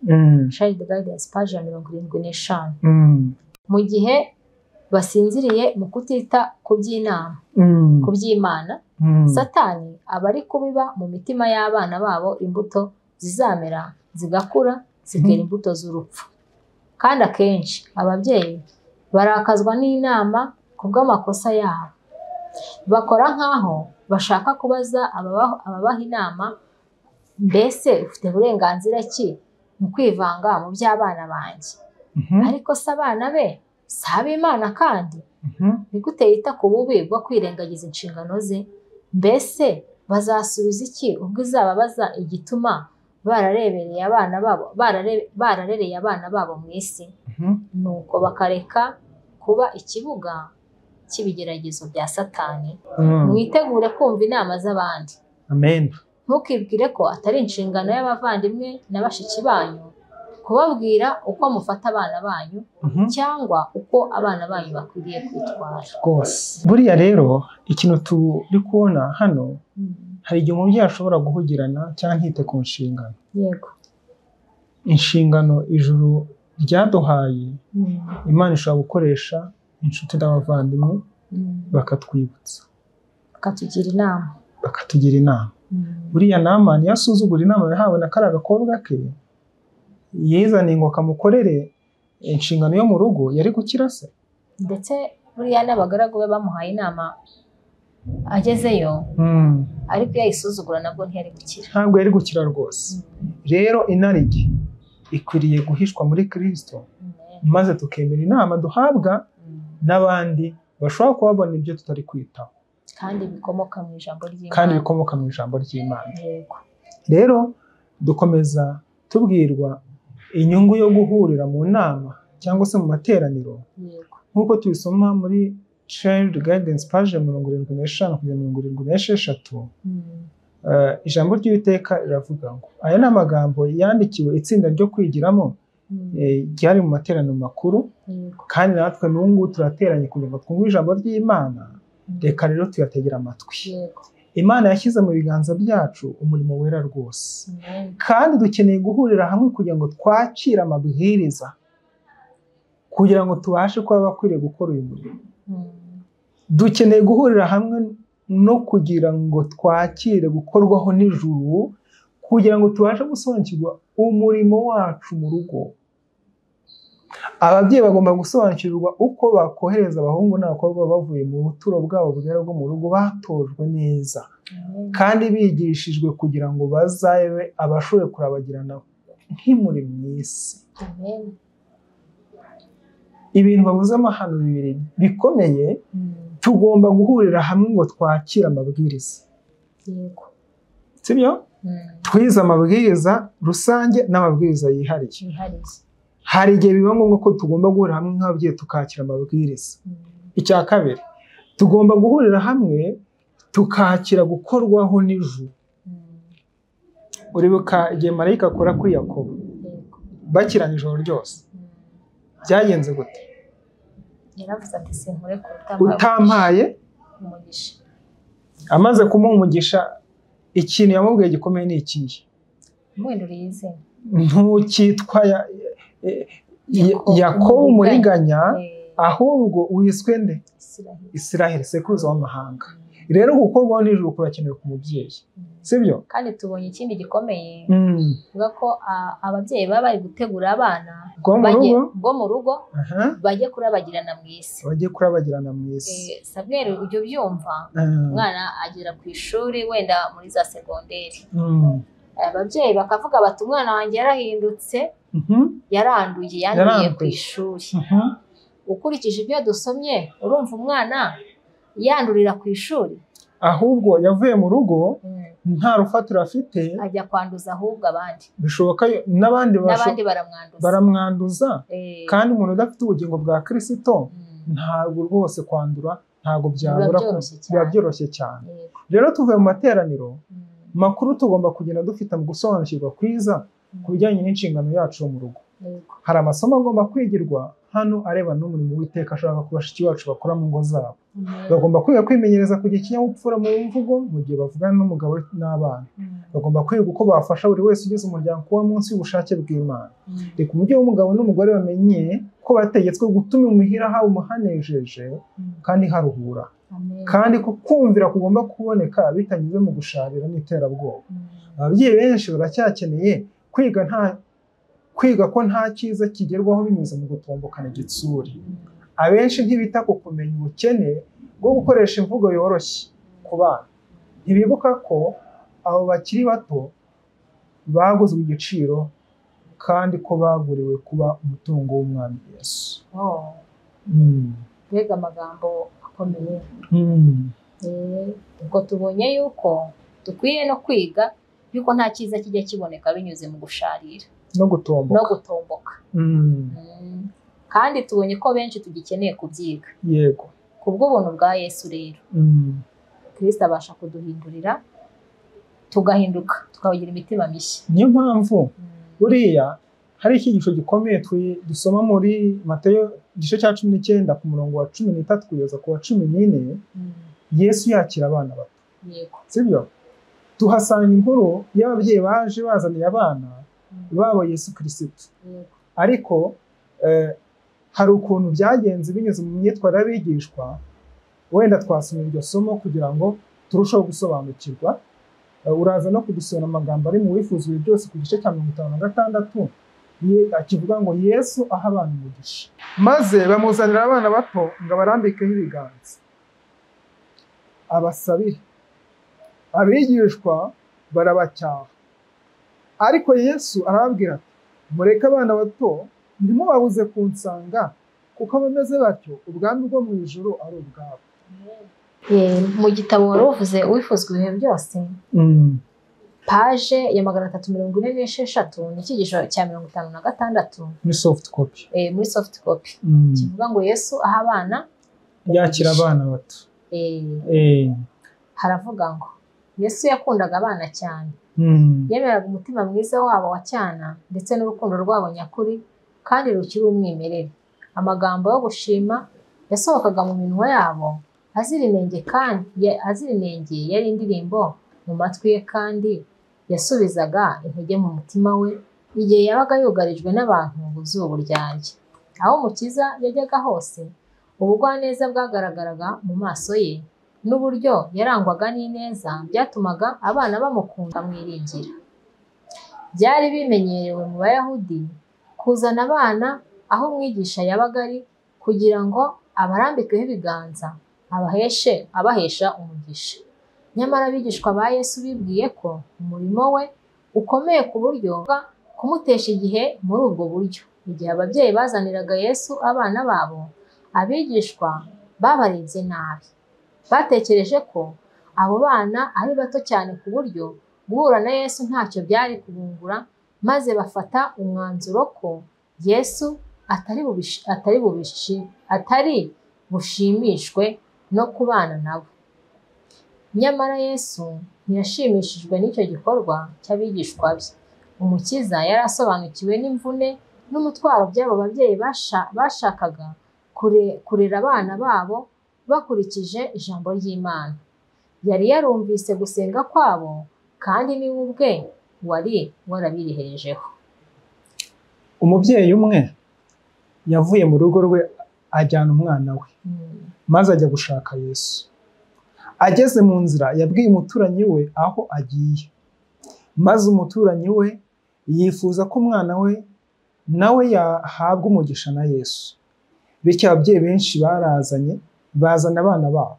Child Guidance page ya 75. Mu gihe basinziriye mu kutita ku by'inama, ku by'Imana, Satani aba ari kubiba mu mitima y'abana babo imbuto zizamera zigakura zikera imbuto z'urupfu. Kandi akenshi ababyeyi barakazwa n'inama ku bw'amakosa yabo, bakora nk'aho bashaka kubaza ababaha inama, mbese ufite uburenganzira ki mu kwivanga mu by'abana banjye? Ariko se abana be si ab'Imana kandi? Ni gute yita ku bubi bwo kwirengagiza inshingano ze? Mbese bazasubiza iki ubwo izababaza igituma bararereye abana babo mu isi? Nuko bakareka kuba ikibuga cy'ibigeragezo bya Satani. Mwitegure kumva inama z'abandi. Amen. Ntukibwire ko atari inshingano y'abavandimwe na bashiki banyu kubabwira uko mufata abana banyu cyangwa uko abana banyu bakwiriye kwitwara. Rwose buriya rero ikintu turi kubona hano, hari igihe umubyeyi ashobora guhugirana cyangwa ntite ku nshingano. Yego. Inshingano ijuru ryaduhaye, Imana ishobora gukoresha inshuti n'abavandimwe bakatwibutsa, bakatugira inama. Buriya Namani yasuzugura inama yahawe na kariya gakobwa ke, yizaniye ngo kamukorere inshingano yo mu rugo, yari gukira se? Ndetse buriya n'abagaragu be bamuhaye inama agezeyo, ariko iyo ayisuzugura nabwo ntiyari gukira. Ntabwo yari gukira rwose. Rero inarijye ikwiriye guhishwa muri Kristo, maze tukemera inama duhabwa n'abandi bashobora kubabona ibyo tutari kwitaho, kandi bikomoka mu ijambo ry'Imana. Rero dukomeza tubwirwa inyungu yo guhurira mu nama cyangwa se mu materaniro, nk'uko tubisoma muri Child Guidance page 75 kugeza 76. Ijambo ry'Uwiteka riravuga ngo aya ni amagambo yandikiwe itsinda ryo kwigiramo ryari mu materaniro makuru, kandi natwe n'ubu turateranye kugira ngo twumve ijambo ry'Imana. Reka rero tuyategere amatwi. Imana yashyize mu biganza byacu umurimo wera rwose, kandi dukeneye guhurira hamwe kugira ngo twakire amabwiriza, kugira ngo tubashe kuba bakwiriye gukora uyu murimo. Dukeneye guhurira hamwe no kugira ngo twakire gukorwaho n'ijuru, kugira ngo tubashe gusobanukirwa umurimo wacu mu rugo. Ababyeyi bagomba gusobanukirwa uko bakohereza abahungu n'abakobwa bavuye mu buturo bwabo bwera bwo mu rugo batojwe neza, kandi bigishijwe kugira ngo bazabe abashoboye kurabagirana nk'imuri mu isi. Ibintu bavuze amahano bibiri bikomeye, tugomba guhurira hamwe ngo twakire amabwiriza. Sibyo? Twize amabwiriza rusange n'amabwiriza yihariye. Hari igihe biba ngombwa ko tugomba guhurira hamwe nk'ababyeyi tukakira amabwiriza. Icya kabiri, tugomba guhurira hamwe tukakira gukorwaho n'ijuru. Uribuka igihe marayika akora kuri Yakobo bakirana ijoro ryose, byagenze gute? Yaravuze ati sinkurekura utampaye umugisha. Amaze kumuha umugisha, ikintu yamubwiye gikomeye ni ikihe? Ntukitwa Yakobo umuriganya, ahubwo wiswe nde? Isiraheli, sekuruza w'amahanga. Rero gukorwaho n'ijuru kurakenewe ku mubyeyi, sibyo? Kandi tubonye ikindi gikomeye, tuvuga ko ababyeyi baba bari gutegura abana bo mu rugo bajye kurabagirana mu isi. Bajye kurabagirana mu isi. Samuel, ujya ubyumva, umwana agera ku ishuri wenda muri za segonderi, ababyeyi bakavuga bati umwana wanjye yarahindutse, yaranduye, yanduye ku ishuri. Ukurikije ibyo dusomye, urumva umwana yandurira ku ishuri, ahubwo yavuye mu rugo nta rufatiro afite, ajya kwanduza ahubwo abandi. Bishoboka n'abandi baramwanduza. Kandi umuntu udafite ubugingo bwa Kristo ntabwo rwose kwandura ntabwo byabura, biba byoroshye cyane. Rero tuvuye mu materaniro makuru, tugomba kugenda dufite mu gusobanukirwa kwiza ku bijyanye n'inshingano yacu mu rugo. Hari amasomo agomba kwigirwa hano arebana n'umurimo w'Uwiteka ashaka ko bashiki bacu bakora mu ngo zabo. Bagomba kwiga kwimenyereza kugira ikinyabupfura mu mvugo mu gihe bavugana n'umugabo n'abana. Bagomba kwiga uko bafasha buri wese ugize umuryango kuba munsi y'ubushake bw'Imana. Reka umubyeyi w'umugabo n'umugore bamenye ko bategetswe gutuma imuhira haba umuhanejeje kandi haruhura, kandi ko kumvira kugomba kuboneka bitanyuze mu gusharira n'iterabwoba. Ababyeyi benshi baracyakeneye kwiga ko nta cyiza kigerwaho binyuze mu gutombokana igitsure. Abenshi ntibita ku kumenya ubukene bwo gukoresha imvugo yoroshye ku bana. Ntibibuka ko abo bakiri bato baguzwe igiciro kandi ko baguriwe kuba umutungo w'Umwami Yesu. Mbega amagambo akomeye. Ubwo tubonye yuko dukwiye no kwiga yuko nta cyiza kijya kiboneka binyuze mu gusharira no gutomboka. Kandi tubonye ko benshi tugikeneye kubyiga. Yego. Kubw'ubuntu bwa Yesu rero, Kristo abasha kuduhindurira tugahinduka, tukagira imitima mishya. Niyo mpamvu buriya hari icyigisho gikomeye dusoma muri Mateyo igice cya 19 ku murongo wa 13 kugeza ku wa 14, Yesu yakira abana bato. Yego. Sibyo? Tuhasanga inkuru y'ababyeyi baje bazaniye abana babo Yesu Kristo. Yego. Ariko Hari ukuntu byagenze binyuze mu myitwarire y'abigishwa, wenda twasoma iryo somo kugira ngo turusheho gusobanukirwa. Uraza no kudusoma amagambo ari mu Uwifuzwa Ibihe Byose ku gice cya 56, akivuga ngo Yesu aha abana umugisha, maze bamuzanira abana bato ngo abarambikeho ibiganza abasabire. Abigishwa barabacyaha, ariko Yesu arababwira ati mureke abana bato, ntimubabuze kunsanga, kuko abameze batyo ubwami bwo mu ijuru ari ubwabo. Mu gitabo wari uvuze Uwifuzwa Ibihe Byose, paje ya 346 ni icyigisho cya 56 muri soft copy. Muri soft copy kivuga ngo Yesu aha abana yakira abana bato. Haravuga ngo Yesu yakundaga abana cyane, yemeraga umutima mwiza wabo wa cyana ndetse n'urukundo rwabo nyakuri kandi rukiri umwimerere. Amagambo yo gushima yasohokaga mu minwa yabo azira inenge, kandi azira inenge yari indirimbo mu matwi ye, kandi yasubizaga intege mu mutima we igihe yabaga yugarijwe n'abantu buzuye uburyarya. Aho Umukiza yajyaga hose, ubugwaneza bwagaragaraga mu maso ye n'uburyo yarangwaga n'ineza byatumaga abana bamukunda bamwiringira. Byari bimenyerewe mu Bayahudi kuzana abana aho umwigisha yabaga ari kugira ngo abarambikeho ibiganza abahesha umugisha. Nyamara abigishwa ba Yesu bibwiye ko umurimo we ukomeye ku buryo kumutesha igihe muri ubwo buryo. Igihe ababyeyi bazaniraga Yesu abana babo, abigishwa babarebye nabi. Batekereje ko abo bana ari bato cyane ku buryo guhura na Yesu ntacyo byari kubungura, maze bafata umwanzuro ko Yesu atari bushimishwe no kubana nabo. Nyamara Yesu ntiyashimishijwe n'icyo gikorwa cy'abigishwa be. Umukiza yari asobanukiwe n'imvune n'umutwaro by'abo babyeyi bashakaga kurera abana babo bakurikije ijambo ry'Imana. Yari yarumvise gusenga kwabo, kandi ni we ubwe wari warabiriherejeho. Umubyeyi umwe yavuye mu rugo rwe ajyana umwana we, maze ajya gushaka Yesu. Ageze mu nzira yabwiye umuturanyi we aho agiye, maze umuturanyi we yifuza ko umwana we nawe yahabwa umugisha na Yesu. Bityo ababyeyi benshi barazanye bazana abana babo.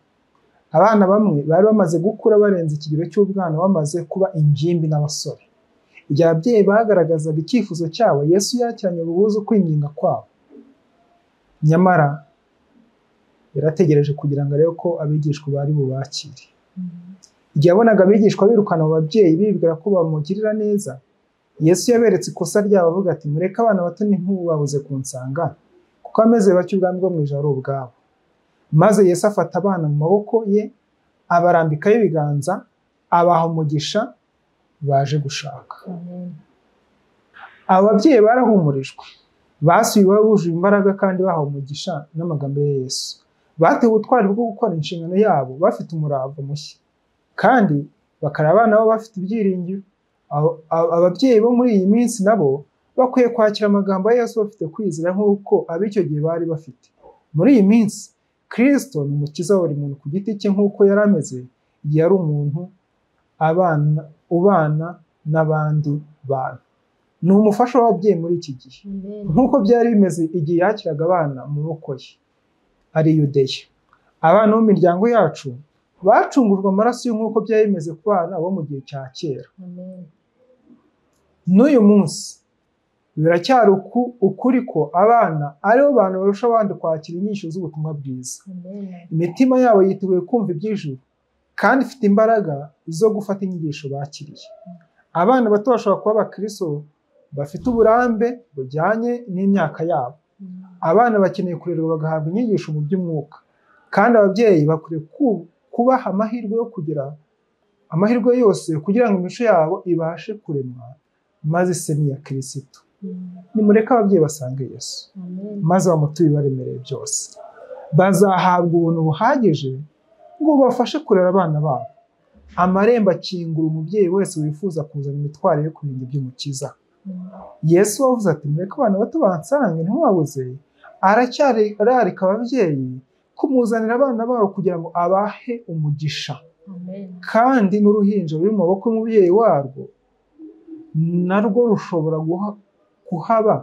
Abana bamwe bari bamaze gukura barenze ikigero cy'ubwana, bamaze kuba ingimbi n'abasore. Igihe ababyeyi bagaragazaga icyifuzo cyabo, Yesu yakiranye ubwuzu kwinginga kwabo. Nyamara yarategereje kugira ngo arebe ko abigishwa bari bubakire. Igihe yabonaga abigishwa birukana abo babyeyi bibwira ko bamugirira neza, Yesu yaberetse ikosa ryabo avuga ati mureke abana bato ntimubabuze kunsanga, kuko ameze batyo ubwami bwo mu ijuru ari ubwabo. Maze Yesu afata abana mu maboko ye, abarambikaho ibiganza, abaha umugisha baje gushaka. Aba babyeyi barahumurijwe, basuye iwabo bujuje imbaraga kandi bahawe umugisha n'amagambo ya Yesu. Batewe ubutwari bwo gukora inshingano yabo bafite umurava mushya, kandi bakarera abana babo bafite ibyiringiro. Ababyeyi bo muri iyi minsi nabo bakwiye kwakira amagambo ya Yesu bafite kwizera nk'uko ab'icyo gihe bari bafite. Muri iyi minsi Kristo ni umukiza wa buri muntu ku giti cye, nk'uko yari ameze igihe yari umuntu ubana n'abandi bantu. Ni umufasha w'ababyeyi muri iki gihe, nk'uko byari bimeze igihe yakiraga abana mu maboko ye ari Yudeya. Abana bo mu miryango yacu bacungujwe amaraso nk'uko byari bimeze ku bana bo mu gihe cya kera. N'uyu munsi biracyari ukuri ko abana aribo bantu barusha abandi kwakira inyigisho z'ubutumwa bwiza. Imitima yabo yiteguye kumva iby'ijuru kandi ifite imbaraga zo gufata inyigisho bakiriye. Abana bato bashobora kuba abakristo bafite uburambe bujyanye n'imyaka yabo. Abana bakeneye kurerwa bagahabwa inyigisho mu by'umwuka, kandi ababyeyi bakwiye kubaha amahirwe yo kugira amahirwe yose kugira ngo imico yabo ibashe kuremwa maze ise n'iya Kristo. Nimureke ababyeyi basange Yesu, maze bamuture ibibaremereye byose. Bazahabwa ubuntu buhagije ngo bubafashe kurera abana babo. Amarembo akingura umubyeyi wese wifuza kuzana imitwaro yo kumenya iby'Umukiza. Yesu wavuze ati mureke abana bato bansange ntimubabuze, aracyararika ababyeyi kumuzanira abana babo kugira ngo abahe umugisha. Kandi n'uruhinja ruri mu maboko y'umubyeyi warwo narwo rushobora kuhaba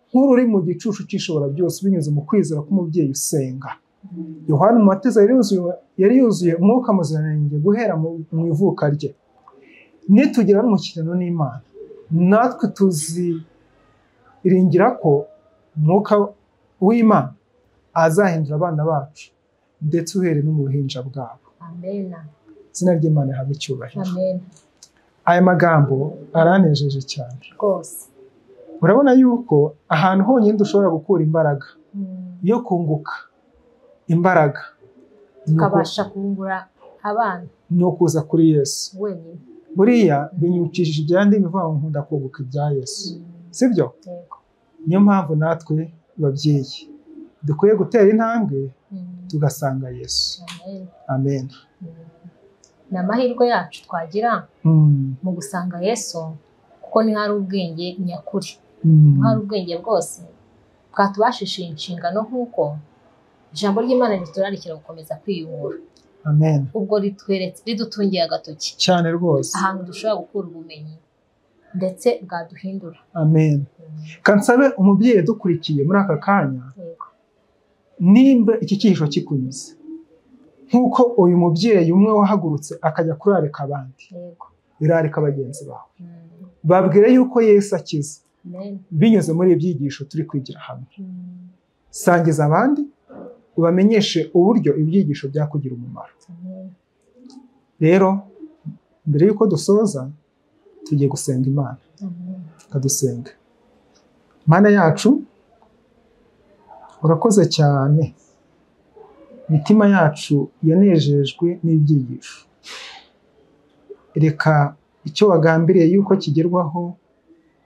nk'ururi mu gicucu cy'ishobora byose binyuze mu kwizera k'umubyeyi usenga. Yohana Umubatiza yari yuzuye umwuka muziranenge guhera mu ivuka rye. Nitugira n'umukirano n'Imana, natwe tuziringira ko umwuka w'Imana azahindura abana bacu ndetse uhereye no mu buhinja bwabo. Amen. Izina ry'Imana rihabwe icyubahiro. Amen. Aya magambo aranejeje cyane rwose. Urabona yuko ahantu honyine dushobora gukura imbaraga yo kunguka imbaraga tukabasha kungura abana ni ukuza kuri Yesu wenyine. Buriya binyukishije ibyandi bivuga ngo nkunda kunguka ibya Yesu, sibyo? Niyo mpamvu natwe babyeyi dukwiye gutera intambwe tugasanga Yesu. Amen. Ni amahirwe yacu twagira mu gusanga Yesu, kuko ni hari ubwenge nyakuri, hari ubwenge bwose bwatubashishije inshingano nk'uko ijambo ry'Imana riturarikira gukomeza kwiyungura. Amen. Ubwo ritweretse ridutungiye agatoki cyane rwose ahantu dushobora gukura ubumenyi ndetse bwaduhindura. Amen. Kansabe umubyeyi dukurikiye muri aka kanya, nimba iki cyigisho kikunyuze nk'uko uyu mubyeyi umwe wahagurutse akajya kurarika abandi, irarika bagenzi bawe, babwire yuko Yesu akiza binyuze muri ibyigisho turi kwigira hamwe. Sangiza abandi ubamenyeshe uburyo ibyigisho byakugira umumaro. Rero mbere yuko dusoza tugiye gusenga Imana. Tukadusenga. Mana yacu, urakoze cyane, imitima yacu yanejejwe n'ibyigisho. Reka icyo wagambiriye yuko kigerwaho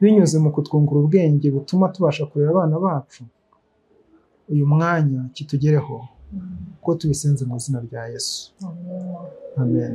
binyuze mu kutwungura ubwenge butuma tubasha kurera abana bacu, uyu mwanya kitugereho, kuko tubisenze mu izina rya Yesu. Amen.